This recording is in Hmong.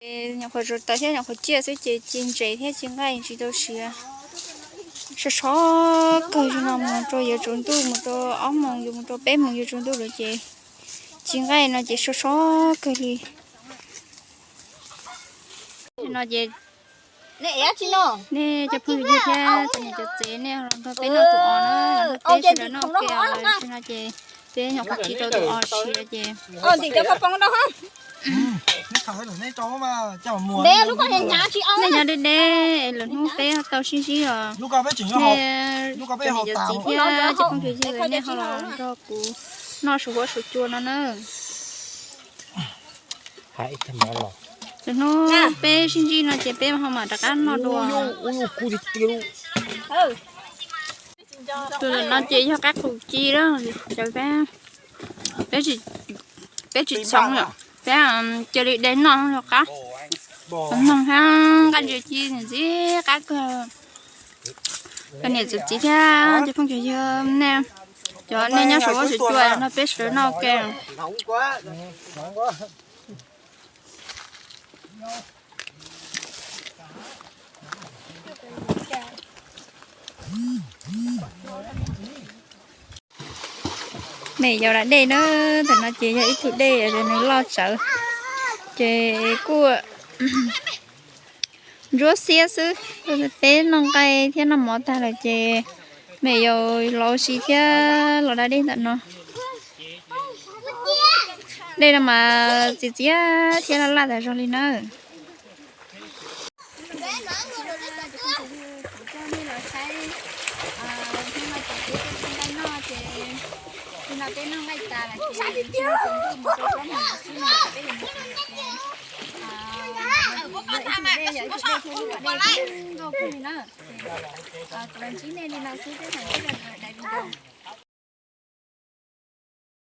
Nyuam qhuav tsuas tawv thiab nyuam qhuav ciaj xwb ces ci ntses thiab ci nqaij tsis tau siav. Sov sov kawg li no, mus rau yuav tsaus ntuj, mus rau ob moos yuav mus rau peb moos yuav tsaus ntuj lawm ces ci nqaij no ces sov sov kawg li. No ces nej cov phooj ywg thiab cov niam cov txiv nej los nrog peb noj tus os na, los nrog peb sawv daws noj ua ke os. Tam sim no ces peb nyuam qhuav ci tau tus os siav ces nej nyob deb deb, lwm hnub peb tau sib ntsib os. Nej cov niam cov txiv thiab cov phooj ywg nej ho los nrog kuv noj su huab su cua no na. Lwm hnub peb sib ntsib no ces peb ho mam rov qab noj dua. Tus no ces yog qab qus ci lawm, peb tsis txhoov, peb cia li de noj los qab. Noog thiab nqaij ntses ci ntxim qab kawg. Cov niam cov txiv thiab cov phooj ywg nej, cov nej nyob saum huab saum cua no peb sawv daws noj ua ke. Mem yau da dej na, ntawm no ces yog ib tug dej es nws loj tsawv, ces kuj ntsuab xiab xwb. Peb noj nqaij thiab noj mov tag lawm ces mem yau los ua si thiab los da dej ntawm no. Dej no mas txias txias thiab laj laj tas zog li na. Kuv los ntsib nej li no xwb, peb mam li los daim video